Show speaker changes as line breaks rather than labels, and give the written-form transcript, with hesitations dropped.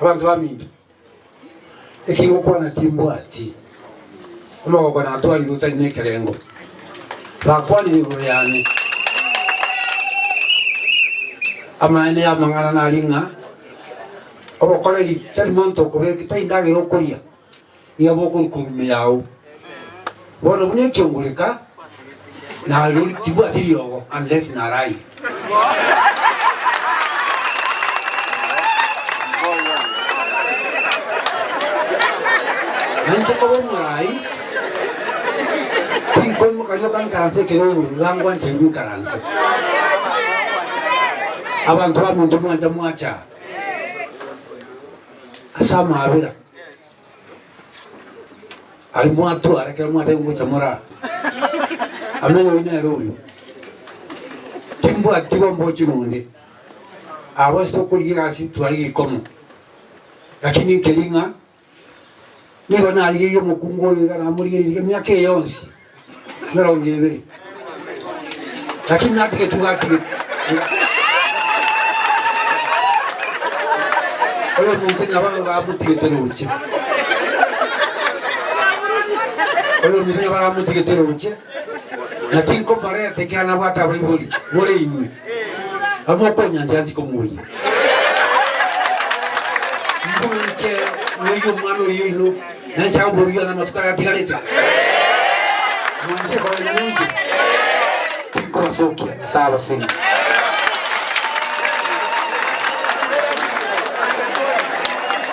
Abanto baminto, eki ngokwana timbwati omogoko natwarire otari nekerengo. Bakwanire igoro yane. Amaene y'amang'ana nari ng'a obokoreri tari monto okobeka, tari ndagera okoria, iga bokorwa korwa ime yao. Bono buna ekiongoreka, narori tibwati riogo unless naraire. Nainche koba omorai, tinkoimoka rioka nkaranse ekero igoro, iga ngwancherwe nkaranse. Abanto baminto mwancha mwacha ase amaabera. Aria mwatwara ekero mwatebia ngocha moraa. Amena oyio nere oyo. Timbwati bombochi nonde. Abwo ase tokorigia egasi twarigia ikomo. Lakini nkeri ng'a nigo narigereria omokungu oyo iga namorigereria emiaka eye yonsi emerongo ebere. Lakini natigetwe iga atigetwe. Oyo omonto nyabaro bamotigete roche. Oyo omonto nyabaro amotigete roche, na tinkomoreta ekiagera nabwate abaibori more inwe. Amokonyancha ntikomoyia. Mwanche moyie omwana oyio oino, na inche akomorugia namatuko aya atigarete. Mwanche kogenda nainche, tinkobasokia, Nyasae abasenie.